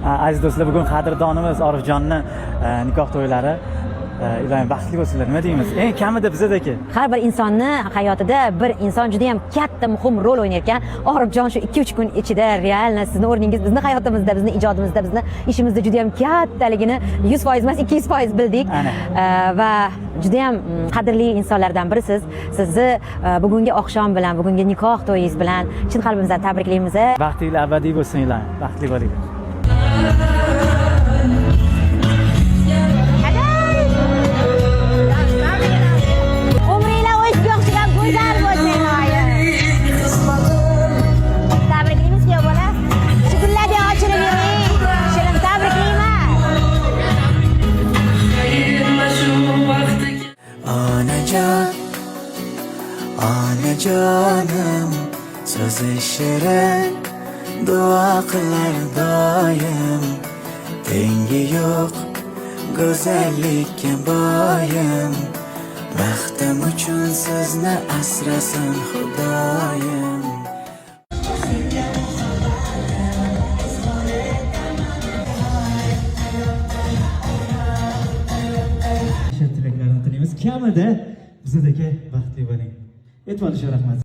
Aziz do'stlar, bugun qadrdonimiz Orifjonni nikoh to'ylari. Iloyim baxtli bo'lsinlar. Nima deymiz? Eng kamida bizadaki. Har bir insonni hayotida bir inson juda ham katta muhim rol o'ynar ekan. Orifjon shu 2-3 kun ichida реально sizni o'rningiz bizni hayotimizda, bizni ijodimizda, bizni ishimizda juda ham kattaligini 100% emas, 200% bildik. Ana. Va juda ham qadrli insonlardan birisiz. Sizni bugungi oqshom bilan, bugungi nikoh to'yingiz bilan chin qalbimizdan tabriklaymiz. Baxtinglar abadiy bo'lsin, iloyim. Baxtli bo'linglar. Umringlar o'zga o'xshagan go'zal bo'lsin, iloyim. Tabriklaymiz, kuyov bola. Shu gullardek ochilib yuring. Shirin tabriklayman. Onajon, onajonim, so'zi shirin, duo qilar doim. Tengi yo'q go'zallikka boyim. Baxtim uchun sizni asrasin Xudoyim. Shu tilaklarni tilaymiz. Kamida bizadagi baxtli bo'ling. E'tiborli rahmat.